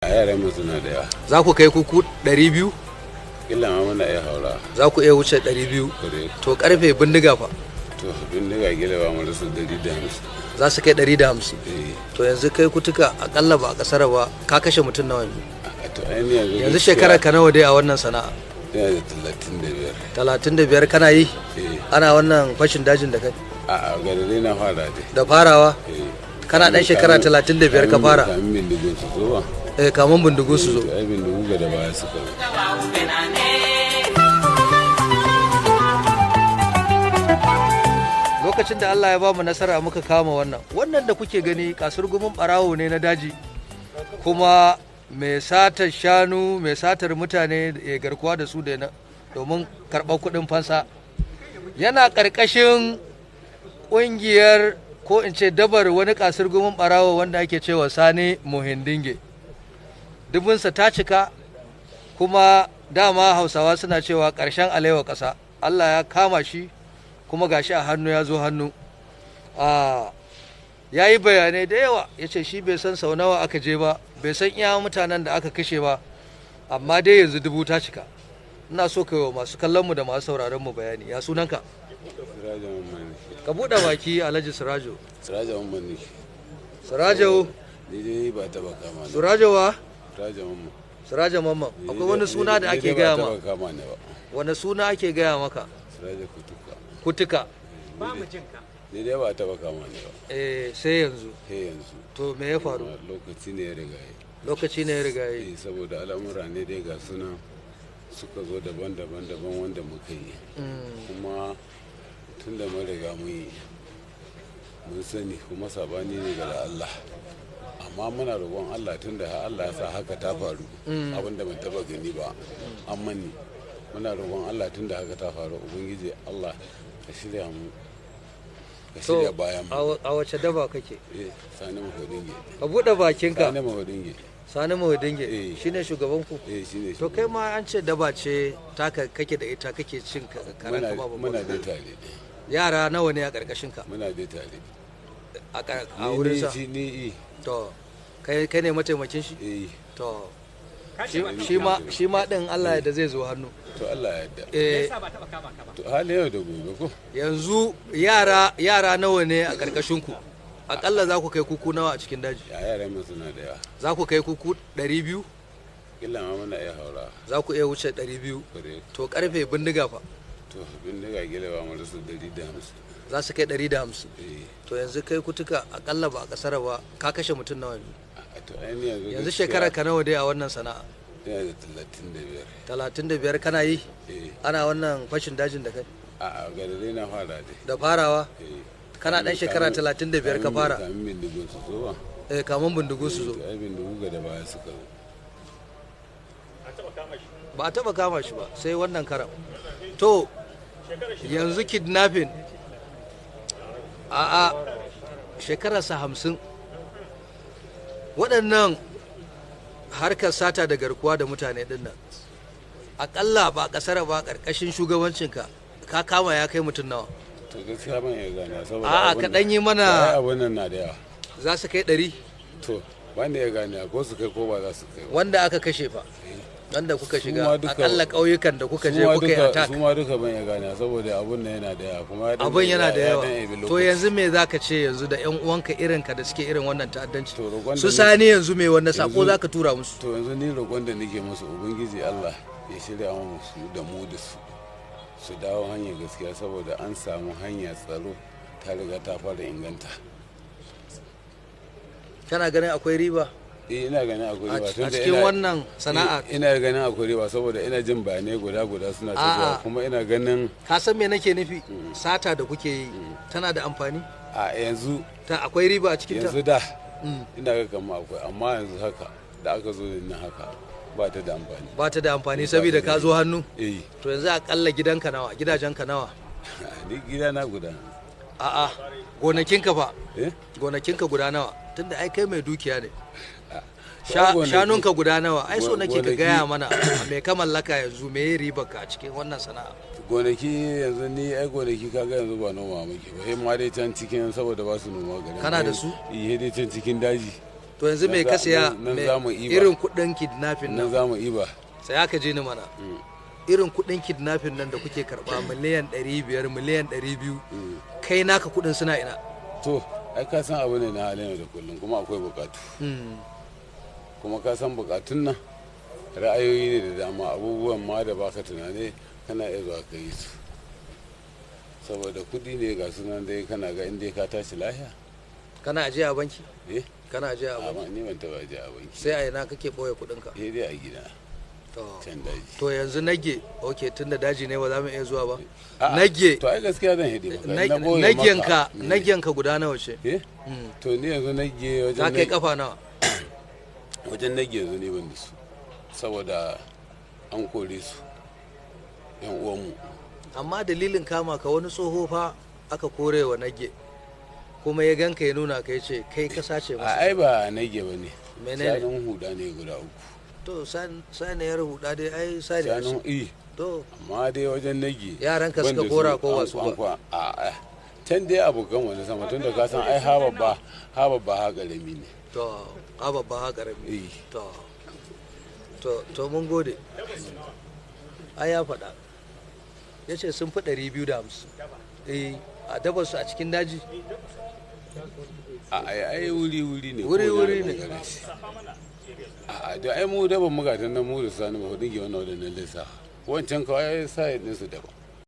A yaran mu suna da yawa. Za ku kai kuku 200? Kila ma muna iya haura. Za ku iya wuce 200? Kure. To karfe bindiga fa? To bindiga gila ba mu rasa 150. Za su kai 150? Eh. To yanzu kai kutuka akalla ba a kasar ba ka kashe mutum nawa yanzu? A to ainihin yanzu Yanzu shekara ka nawa dai a wannan sana'a? Ina da 35. 35 kana yi? Eh. Ana wannan fashin dajin da kai? A ga dai na fara dai. Da farawa? Eh. Kana dan shekara 35 ka fara? Kamin bindigun su zo ba. Eh, kamun bindigu su zo. To ai bindigu ga da baya suka zo. Lokacin da Allah ya ba mu nasara muka kama wannan. Wannan da kuke gani kasur gumin barawo ne na daji. Kuma mai satar shanu, mai satar mutane ya garkuwa da su da domin karɓar kuɗin fansa. Yana ƙarƙashin ƙungiyar ko in ce dabar wani kasur gumin barawo wanda ake cewa Sani Muhindinge. Dubinsa ta cika, kuma dama Hausawa suna cewa ƙarshen alewa ƙasa. Allah ya kama shi kuma gashi a hannu ya zo hannu. Ya yi bayanai da yawa, ya ce shi bai san sau nawa aka je ba, bai san iya mutanen da aka kashe ba, amma dai yanzu dubu ta cika. Ina so ka yi wa masu kallonmu da masu sauraronmu bayani. Ya sunanka? Sirajo Mamman ne. Ka buɗe baki, Alhaji Sirajo. Sirajo Mamman ne. Sirajo? Ni dai ba taba kama ni. Sirajo wa? Sirajo Mamman. Sirajo Mamman. Ni Akwai dai- wani suna da ni ake dai gaya ba ma. taba kama ni ba. Wani suna ake gaya maka? Sirajo Kutuka. Kutuka. Ni dai ba taba kama ni ba. Eh, sai yanzu. Sai yanzu. To me ya faru? Lokaci ne ya riga yi. Lokaci ne ya riga yi. Eh, saboda al'amura ne dai ga suna suka zo daban-daban daban wanda muka yi. Kuma tun da mun riga mun yi, mun sani kuma sabani ne ga Allah. Amma muna roƙon Allah tun da Allah ya sa haka ta faru, abin da ban taba gani ba, an mani. Muna roƙon Allah tun da haka ta faru, Ubangiji Allah ka shirya mu, ka To shirya bayan mu. a wace daba kake? Eh, Sani Mahudinge. Ka buɗe bakinka. Sani Mahudinge. Sani Mahudinge. Eh. Shine shugaban ku? Eh, shine. To kai ma an ce daba ce taka kake da ita kake cin karan Muna ka ba muna babba. dai tare. Yara nawa ne a ƙarƙashin ka? Muna dai tare. A wurin sa. Ni To kai ne mataimakin shi? eh. To shi ma din Allah ya da zai zo hannu. To Allah ya yarda. Eh, To hali yau da gobe ko? yanzu yara nawa ne a ƙarƙashin ku? Akalla za ku kai kuku nawa a cikin daji? Ya yaran mu suna da yawa. Za ku kai kuku 200? Kila ma muna iya haura. Za ku iya wuce 200? Kure. To karfe bindiga fa? To bindiga gila ba mu rasa 150. Za su kai 150? Eh. To yanzu kai kutuka akalla ba a kasar ba ka kashe mutum nawa yanzu? A to ainihin yanzu Yanzu gaskiya shekara ka nawa dai a wannan sana'a? Ina da 35. 35 kana yi? Eh. Ana wannan fashin dajin da kai? A ga dai na fara dai. Da farawa? Eh. Kana dan shekara 35 ka fara? Kamin bindigun su zo ba. Eh, kamun bindigu su zo. To ai bindigu ga da baya suka zo. Ba a taba kama shi ba sai wannan karam. To yanzu kidnapping a shekararsa 50. Waɗannan harkar sata da garkuwa da mutane ɗin nan akalla ba ƙasar ba ƙarƙashin shugabancinka ka kama ya kai mutum nawa? To gaskiya ban iya gane saboda A'a, abun ka nan- ɗan yi mana- Ai abun nan na da yawa. Za su kai 100? To ban iya gane ko su kai ko ba za su kai ba. Wanda aka kashe fa, wanda kuka Su shiga ma duka- akalla ƙauyukan da kuka je Su ma kuka yi duka- attack. Su ma duka ban iya gane saboda abun nan yana da yawa kuma ya dan- Abun yana da ya yawa. dan ebi To lokaci. yanzu me zaka ce yanzu da yan uwanka irinka da suke irin wannan ta'addanci? To roƙon da Su nake- Sani yanzu me wanda sako Yanzu- zaka tura musu? To yanzu ni roƙon da nake musu, Ubangiji Allah ya shirya mu su da mu da su su dawo hanyar gaskiya saboda an samu hanya tsaro ta riga ta fara inganta. Kana ganin akwai riba? Eh, ina ganin akwai A riba tunda cikin wannan sana'a? Eh, ina ganin akwai riba saboda ina jin bayanai guda guda suna A'a. tafiya kuma ina ganin Ka san me nake nufi? Sata da kuke yi tana da amfani? A yanzu Ta akwai riba a cikin ta? Yanzu da ina ga kamar akwai, amma yanzu haka da aka zo da ni haka ba ta da amfani. Ba ta da amfani saboda ka zo hannu? Eh. To yanzu akalla gidanka nawa? Gidajenka nawa? Ni gida na guda. A'a, gonakinka fa? Eh. Gonakinka guda nawa? Tunda ai kai mai dukiya ne. To ai gonaki- Shanunka guda nawa? Ai so nake ka gonaki- gaya mana me ka mallaka yanzu, me ye ribar ka a cikin wannan sana'a? Gonaki yanzu ni ai gonaki kaga yanzu ba noma muke ba, sai ma dai can cikin saboda ba su noma garin. Kana da su? Eh, dai can cikin daji. To To yanzu me Nan ka siya? Nan za mu iba. Irin kuɗin kidnapping Nan nan. za mu iba. Sai ka je ni mana. Irin kuɗin kidnapping nan da kuke karɓa, miliyan 500, miliyan 200, kai naka kuɗin suna ina? To ai ka san abu ne na halin yau da kullum, kuma akwai bukatu. Kuma ka san bukatun nan ra'ayoyi ne da dama, abubuwan ma da baka tunani kana iya zuwa ka yi su saboda kudi ne. Ga sunan dai, kana ga inda ka tashi lahiya. Kana ajiya a banki? Eh. Kana ajiya a banki? Amma ni ban taba ajiya a banki. Sai a ina kake ɓoye kuɗinka? Sai dai a gida. To. Can daji. To yanzu nage, ok, tun da daji ne ba za mu iya zuwa ba. A'a, Nage. To ai gaskiya zan hidi maka. Na boye maka. Nagenka, nagenka guda nawa ce? Eh, to ni yanzu nage wajen Za ka yi kafa nawa? Wajen nage yanzu ne ban da su, saboda an kore su, yan uwanmu. Amma dalilin kama ka, wani tsoho fa aka kore wa nage, kuma ya ganka ya nuna ka, ya ce kai ka sace A masa. ai ba nage ba ne. Menene? Shanun huda ne guda uku. To saniyar huda dai ai saniya ce. Shanun i. To. Amma dai wajen nage Yaranka ban suka da kora su, ko wasu ba? A can dai abokan wani sama, tun da ka san ai ha babba ha babba ha karami ne. To, a babba ha karami. Eh. To, mun gode. Ai ya faɗa, ya ce sun fi 250. Eh, a dabar su a cikin daji. A ai ai wuri wuri ne. Wuri ko wuri da ne. bangaren shi. A da ai mu daban mugatan nan, mu da sani ba hudun ge wannan wadannan lissa wancan kawai sai din su daban.